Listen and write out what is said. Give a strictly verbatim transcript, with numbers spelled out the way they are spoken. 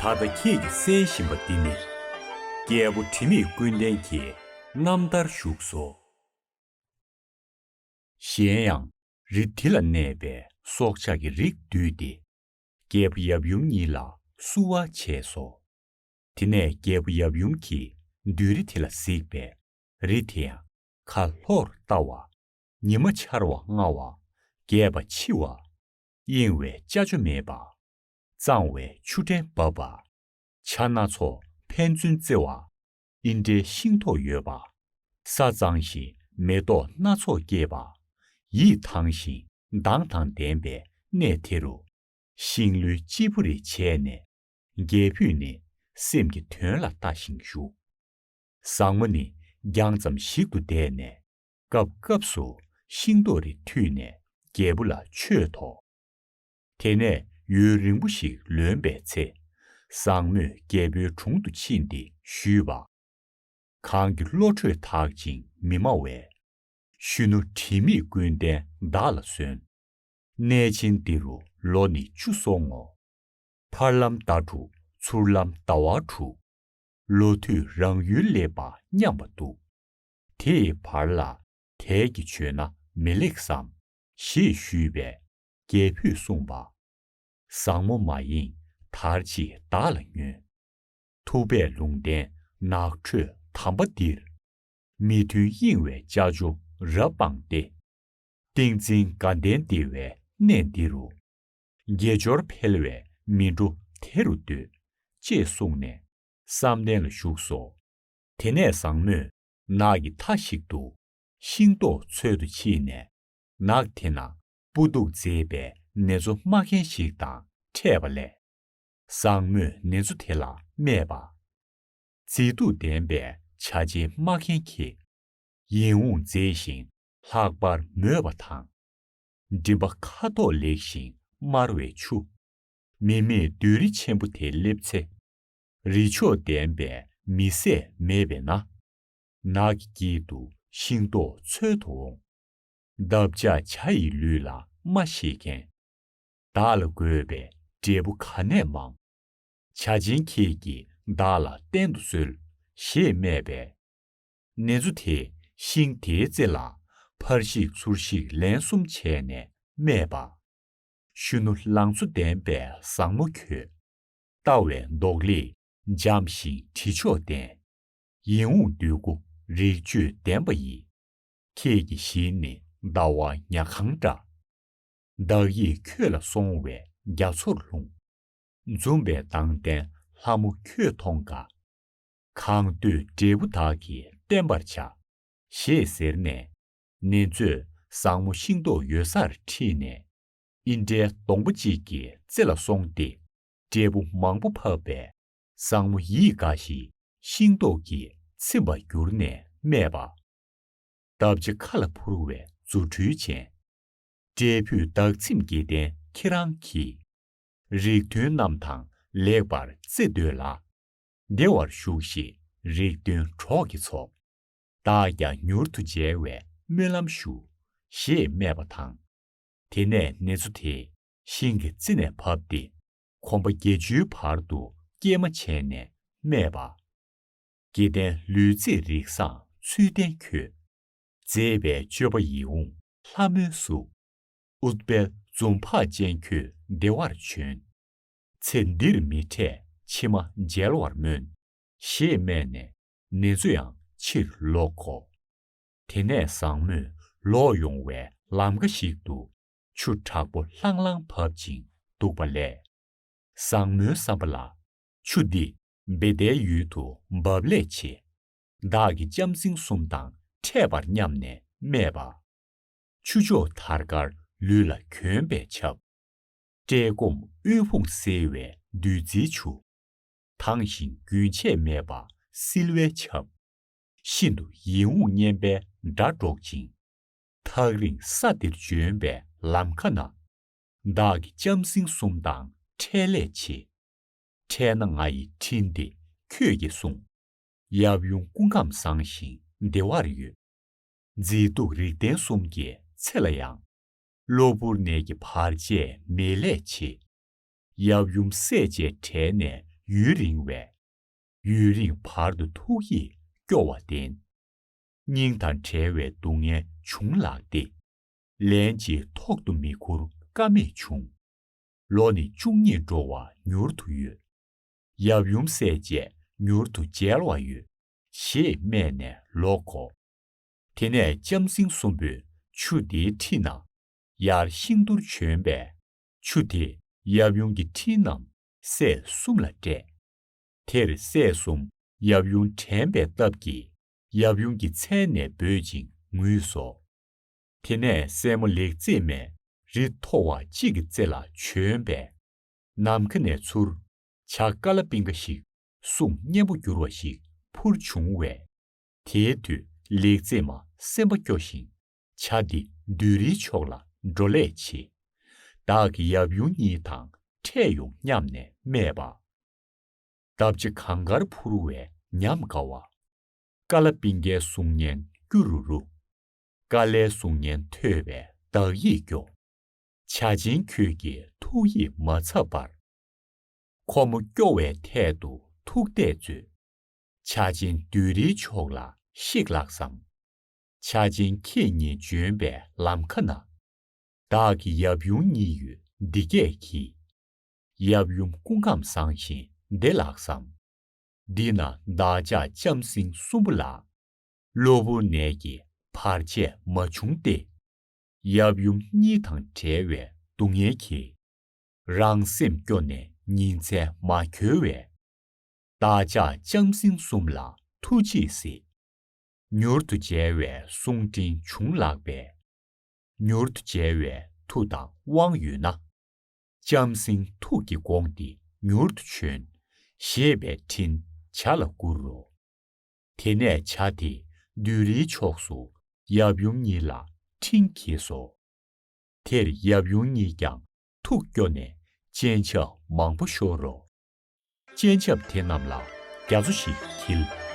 ད་ལྟ་ཁྱེད་ཀྱིས་གསན་བཞིན་པ་འདི་ནི། རྒྱལ་པོ་དྲི་མེད་ཀུན་ལྡན་གྱི་རྣམ་ཐར་བཞུགས་སོ། གཞན་ཡང་། རི་དེ་ལ་གནས་པའི་སྲོག་ཆགས་ཀྱི་རིགས་བསྡུས་ཏེ། རྒྱལ་པོ་ཡབ་ཡུམ་གཉིས་ལ་བསུ་བ་བྱས་སོ། དེ་ནས་རྒྱལ་པོ་ཡབ་ཡུམ་གྱིས་བདུད་རི་དེ་ལ་གཟིགས་པས། རི་དེ་ཡང་ཁ་ལྷོར་ལྟ་བ། ཉི་མ་འཆར་བ་མངའ་བ། རྒྱས་པ་ཕྱི་བ། གཡེང་བའི་ཅ་ཅོ་མེད་པ། གཙང་བའི་ཆུ་ཕྲན་འབབ་པ། བྱ་སྣ་ཚོགས་ཕན་ཚུན་རྩེ་བ། ཨིན་འདྲའི་ཤིང་ཐོག་ཡོད་པ། ས་གཙང་ཞིང་མེ་ཏོག་སྣ་ཚོགས་སྐྱེས་པ། ཡིད་དྭངས་ཤིང་མདངས་དང་ལྡན་པའི་གནས་དེ་རུ། ཤིང་ལོའི་སྤྱིལ་བུ་རེ་བྱས་ནས། རྒྱལ་བུས་ནི་སེམས་ཀྱི་དོན་ལ་ལྟ་ཞིང་བཞུགས། བཟང་མོ་ནི་རྒྱང་ཙམ་ཞིག་ཏུ་བསྡད་ནས། སྐབས་སྐབས་སུ་ཤིང་ཏོག་རེ་འཐུས་ནས་རྒྱལ་པོ་ལ་མཆོད་དོ། དེ་ནས་ཡུན་རིང་པོ་ཞིག་ལོན་པའི་ཚེ། བཟང་མོས་རྒྱལ་པོའི་དྲུང་དུ་ཕྱིན་ཏེ་ཞུས་པ། གང་གི་བློ་གྲོས་དག་ཅིང་མི་སྨྲ་བས། གཞོན་ནུ་དྲི་མེད་ཀུན་ལྡན་བདག་ལ་གསོན། གནས་ཆེན་འདི་རུ་ལོ་ནི་བཅུ་སོང་ངོ་། འཕར་ལམ་ཟླ་དྲུག་ཚུར་ལམ་ཟླ་བ་དྲུག། ལོ་དུས་རང་ཡུལ་སླེབས་པ་སྙམ་པ་འདུག། དེ་ཡི་བར་ལ་དལ་གྱིས་བྱོན་ན་མི་ལེགས་སམ། ཞེས་ཞུས་པས་རྒྱལ་བུས་གསུངས་པ། བཟང་མོ་མ་ཡེངས་དར་ཅིག་བདག་ལ་ཉོན། ཐུབ་པས་ལུང་བསྟན་ནགས་ཁྲོད་དམ་པ་འདིར། མི་མཐུན་གཡེང་བའི་ཅ་ཅོ་རབ་སྤངས་ཏེ། ཏིང་འཛིན་དགའ་ལྡན་བདེ་བའི་གནས་འདི་རུ། དགེ་སྦྱོར་འཕེལ་བས་མི་འགྲོ་དེ་རུ་སྡོད། ཅེས་གསུངས་ནས་བསམ་གཏན་ལ་ཞུགས་སོ། དེ་ནས་བཟང་མོས་ནགས་ཀྱི་མཐའ་ཞིག་ཏུ་ཤིང་ཏོག་འཚོལ་དུ་ཕྱིན་ནས། ནགས་དེ་ན་སྤུ་སྡུག་མཛེས་པའི་ནེ་ཙོ་རྨ་མཁན་ཞིག་དང་འཕྲད་པ་ལས། བཟང་མོས་ནེ་ཙོ་དེ་ལ་སྨྲས་པ། མཛེས་སྡུག་ལྡན་པའི་བྱ་ཆེན་རྨ་མཁན་ཁྱེད། ཡིད་འོང་མཛེས་ཤིང་ལྷག་པར་མོས་པ་དང་། མགྲིན་པ་ཁ་དོག་ལེགས་ཤིང་དམར་བའི་ཆུ། མི་མེད་བདུད་རི་ཆེན་པོ་དེ་སླེབས་ཚེ། རི་མཆོག་ལྡན་པའི་མི་ཟད་མེད་པས་ན། ནགས་ཀྱི་དཀྱིལ་དུ་ཤིང་ཏོག་འཚོལ་དུ་འོང་། འདབ་ཆགས་བྱ་ཡི་ལུས་ལ་རྨ་བཞེས་མཁན། བདག་ལ་དགོས་པའི་འབྲས་བུ་ག་ནས་མང་། བྱ་ཆེན་ཁྱེད་ཀྱིས་བདག་ལ་བསྟན་དུ་གསོལ། ཞེས་སྨྲས་པས། ནེ་ཙོ་དེས་ཤིང་དེའི་རྩེ་ལ་ཕར་བཤིག་ཚུར་བཤིག་ལན་གསུམ་བྱས་ནས་སྨྲས་པ། གཞོན་ནུ་ལང་ཚོ་ལྡན་པའི་བཟང་མོ་ཁྱོད། ལྟ་བའི་མདོག་ལེགས་འཇམ་ཞིང་དྲི་མཆོག་ལྡན། ཡིད་འོང་འདོད་དགུ་རེག་བཅོས་ལྡན་པ་ཡི། ཁྱེད་ཀྱི་ཞལ་ནི་ཟླ་བ་ཉ་གང་འདྲ། བདག་ཡིད་ཁྱོད་ལ་སོང་བས་རྒྱ་མཚོར་ལྷུང་། འཛུམ་པའི་མདངས་ལྡན་ལྷ་མོ་ཁྱོད་མཐོང་དཀའ། གང་འདོད་འབྲས་བུ་བདག་གིས་བསྟན་པར་བྱ། ཞེས་ཟེར་ནས། ནེ་ཙོས་བཟང་མོ་ཤིང་ཏོག་ཡོད་སར་ཁྲིད་ནས། ཨིན་དྲའི་སྡོང་པོ་གཅིག་གི་རྩེ་ལ་སོང་སྟེ། འབྲས་བུ་མང་པོ་ཕབ་པས། བཟང་མོ་ཡིད་དགའ་ཞིང་ཤིང་ཏོག་གིས་ཚིམ་པར་གྱུར་ནས་སྨྲས་པ། འདབ་ཆགས་ཁ་ལ་འཕུར་བའི་རྫུ་འཕྲུལ་ཅན། འབྲས་བུས་བདག་ཚིམ་དགེ་ལྡན་ཁྱེད་རང་གིས། རིགས་མཐུན་རྣམས་དང་ལེགས་པར་རྩེ་འདོད་ལ། བདེ་བར་བཞུགས་ཤིག་རིགས་མཐུན་གྲོགས་ཀྱི་ཚོགས། བདག་ཀྱང་མྱུར་དུ་མཇལ་བའི་སྨོན་ལམ་ཞུ། ཞེས་སྨྲས་པ་དང་། དེ་ནས་ནེ་ཙོ་དེས་ཤིང་གི་རྩེ་ནས་བབས་ཏེ། གོམ་པ་བརྒྱད་ཅུའི་བར་དུ་སྐྱེལ་མ་བྱས་ནས་སྨྲས་པ། དགེ་ལྡན་ལུས་རྩལ་རིགས་བཟང་ཚུལ་ལྡན་ཁྱོད། མཛེས་པའི་སྤྱོད་པ་ཡིད་འོང་ལྷ་མོའི་གཟུགས། ཨུཏྤལ་འཛུམ་བག་ཅན་ཁྱོད་བདེ་བར་བྱོན། ཚེ་འདིར་མི་འཕྲད་ཕྱི་མ་མཇལ་བར་སྨོན། ཞེས་སྨྲས་ནས་ནེ་ཙོ་ཡང་ཕྱིར་ལོག་གོ། དེ་ནས་བཟང་མོས་ལོག་ཡོང་བའི་ལམ་ཁ་ཞིག་ཏུ་ཆུ་དྲག་པོ་ལྷང་ལྷང་འབབ་ཅིང་འདུག་པ་ལས། བཟང་མོའི་བསམ་པ་ལ། ཆུ་འདི་བེ་ཏའི་ཡུལ་དུ་འབབ་ལས་ཆེ། བདག་གིས་ལྕམ་སྲིང་གསུམ་དང་འཕྲད་པར་སྙམ་ནས་སྨྲས་པ། ཆུ་མཆོག་དར་དཀར་ལུས་ལ་གྱོན་པས་ཁྱབ། བཀྲེས་སྐོམ་དབུལ་ཕོངས་སེལ་བའི་བདུད་རྩིའི་ཆུ། དྭངས་ཤིང་རྒྱུན་ཆད་མེད་པ་བསིལ་བས་ཁྱབ། ཤིན་ཏུ་ཡིད་འོང་སྙན་པའི་སྒྲ་སྒྲོག་ཅིང་། ཐག་རིང་ས་འདིར་བྱོན་པའི་ལམ་ཁ་ན། བདག་གིས་ལྕམ་སྲིང་གསུམ་དང་འཕྲད་ལས་ཆེ། འཕྲད་ན་ང་ཡི་འཕྲིན་འདི་ཁྱོད་ཀྱིས་སྲུང་། ཡབ་ཡུམ་སྐུ་ཁམས་བཟང་ཞིང་བདེ་བར་ཡོད། མཛེས་སྡུག་རིགས་ལྡན་གསུམ་གྱི་ཚེ་ལ་ཡང་། གློ་བུར་ནད་ཀྱི་བར་ཆད་མེད་ལས་ཆེ། ཡབ་ཡུམ་སྲས་བཅས་བྲལ་ནས་ ཡུན་རིང་བས། ཡུན་རིང་བར་དུ་ཐུགས་ཡིད་སྐྱོ་བ་བསྟེན། སྙིང་དང་བྲལ་བའི་སྡུག་བསྔལ་འབྱུང་ལགས་ཏེ། ལན་གཅིག་ཐོག་ཏུ་མི་འཁུར་ཀ་མེད་འབྱུང་། ལོ་ནི་བཅུ་གཉིས་འགྲོ་བ་མྱུར་དུ་ཡོད། ཡབ་ཡུམ་སྲས་བཅས་མྱུར་དུ་མཇལ་བ་ཡོད། ཞེས་སྨྲས་ནས་ལོག་གོ། དེ་ནས་ལྕམ་སྲིང་གསུམ་པོས་ཆུ་དེའི་འཁྲིས་ན་ཡར་ཤིང་རྡོར་བྱོན་པས། ཆུ་དེས་ཡབ་ཡུམ་གྱི་འཁྲིས་རྣམས་སྲས་གསུམ་ལ་སྤྲད། དེར་སྲས་གསུམ་ཡབ་ཡུམ་དྲན་པའི་སྟབས་ཀྱིས་ཡབ་ཡུམ་གྱི་མཚན་ནས་འབོད་ཅིང་ངུས་སོ། དེ་ནས་སྲས་མོ་ལེགས་མཛེས་མས་རི་མཐོ་བ་གཅིག་གི་རྩེ་ལ་བྱོན་པས། ནམ་མཁའ་ནས་ཚུར་བྱ་ཀ་ལ་པིང་ཀ་ཞིག་གསུང་སྙན་པོ་གྱུར་བ་ཞིག་འཕུར་བྱུང་བས། དེའི་དུས་ལེགས་མཛེས་མ་སེམས་པ་སྐྱོ་ཞིང་། བྱ་འདི་བདུད་རིའི་ཕྱོགས་ལ་འགྲོ་ལས་ཆེ། བདག་གི་ཡབ་ཡུམ་གཉིས་དང་འཕྲད་ཡོང་སྙམ་ནས་སྨྲས་པ། འདབ་ཆགས་གང་དགར་འཕུར་བའི་ཉམས་དགའ་བ། ཀ་ལ་པིང་ཀའི་གསུང་སྙན་ཀྱུ་རུ་རུ། ཀ་ལའི་གསུང་སྙན་ཐོས་པས་བདག་ཡིད་སྐྱོ། བྱ་ཆེན་ཁྱོད་ཀྱི་ཐུགས་ཡིད་མ་འཚབ་པར། ཁོ་མོ་སྐྱོ་བའི་ཐད་དུ་ཐུག་བལྟས་མཛོད། བྱ་ཆེན་བདུད་རིའི་ཕྱོགས་ལ་གཤེགས་ལགས་སམ། བྱ་ཆེན་ཁྱེད་གཉིས་བྱོན་པའི་ལམ་ཁ་ན། བདག་གི་ཡབ་ཡུམ་གཉིས་ཡོད་འདི་སྐད་གྱིས། ཡབ་ཡུམ་སྐུ་ཁམས་བཟང་ཞིང་བདེ་ལགས་སམ། འདི་ན་བདག་ཅག་ལྕམ་སྲིང་གསུམ་པོ་ལ། གློ་བུར་ནད་ཀྱི་བར་ཆད་མ་བྱུང་སྟེ། ཡབ་ཡུམ་གཉིས་དང་བྲལ་བའི་སྡུག་བསྔལ་གྱིས། རང་སེམས་སྐྱོ་ནས་ཉིན་མཚན་མ་འཁྱོལ་བས། བདག་ཅག་ལྕམ་སྲིང་གསུམ་ལ་ཐུགས་རྗེས་གཟིགས། མྱུར་དུ་མཇལ་བའི་གསུང་འཕྲིན་བྱུང་ལགས་པས། མྱུར་དུ་མཇལ་བའི་མཐུ་དང་དབང་ཡོད་ན། ལྕམ་སྲིང་ཐུགས་ཀྱི་དགོངས་འདི་མྱུར་དུ་བྱོན། ཞེས་པའི་འཕྲིན་བྱ་ལ་བསྐུར་རོ། དེ་ནས་བྱ་དེས་བདུད་རིའི་ཕྱོགས་སུ་ཡབ་ཡུམ་གཉིས་ལ་འཕྲིན་བགྱིས་སོ། དེར་ཡབ་ཡུམ་གཉིས་ཀྱང་ཐུགས་སྐྱོ་ནས་སྤྱན་ཆབ་མང་པོ་ཤོར་རོ། སྤྱན་ཆབ་དེ་རྣམས་ལ་རྒྱ་མཚོ་ཞིག་འཁྱིལ།